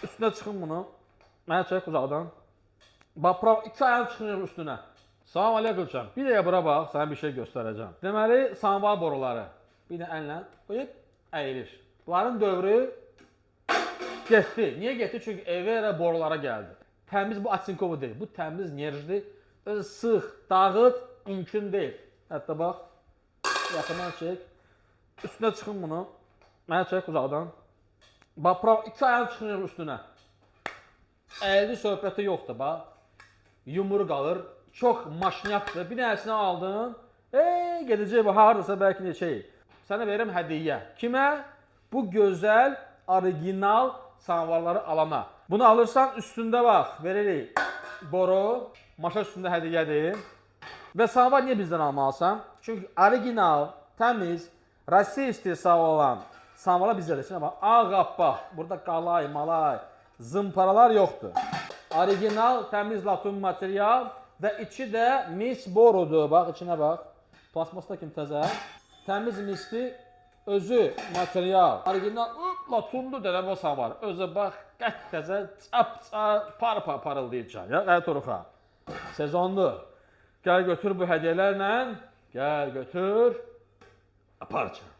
Üstünə çıxın bunu. Mənə çək uzaqdan. Bax, bura iki ayağım çıxır üstünə. Salam aleyküm can. Bir dəqiqə bura bax, sənə bir şey göstərəcəm. Deməli, samovar boruları. Bir də əllə qoyub əyilir. Bunların dövrü getdi. Niyə getdi? Çünki Evera borulara gəldi. Təmiz bu Atinkovu deyil. Bu təmiz nerjdir. Özü sıx, dağıt, mümkün deyil. Hətta bax, yaxından çək. Üstünə çıxın bunu. Mənə çək uzaqdan. Bax, bura iki ayağım çıxır üstünə. Əlli söhbəti yoxdur bax. Yumru qalır. Çox maşnyaqdır. Bir dənəsini aldın. Ey, gedəcək bu hardasa bəlkə neçə il. Sənə verirəm hədiyyə. Kimə? Bu gözəl orijinal samovarları alana. Bunu alırsan üstündə bax, veririk boru, maşa üstündə hədiyyədir. Və samovar niyə bizdən almalısan? Çünki orijinal, təmiz, Rusiya istehsalı olan samovarlar bizdədir. Şimdi bax, ağappaq, burada qalay, malay, zımparalar yoxdur. Orijinal, təmiz latun material və içi də mis borudur. Bax, içinə bax. Plasmasda kim təzə. Təmiz misli özü material. Orijinal up, latundur dənə bu samovar. Özü bax, qət təzə, çap-çap, par par parıldayacaq. Ya, Qaya Toruxa. Sezondur. Gəl götür bu hədiyyələrlə. Gəl götür. Aparcan.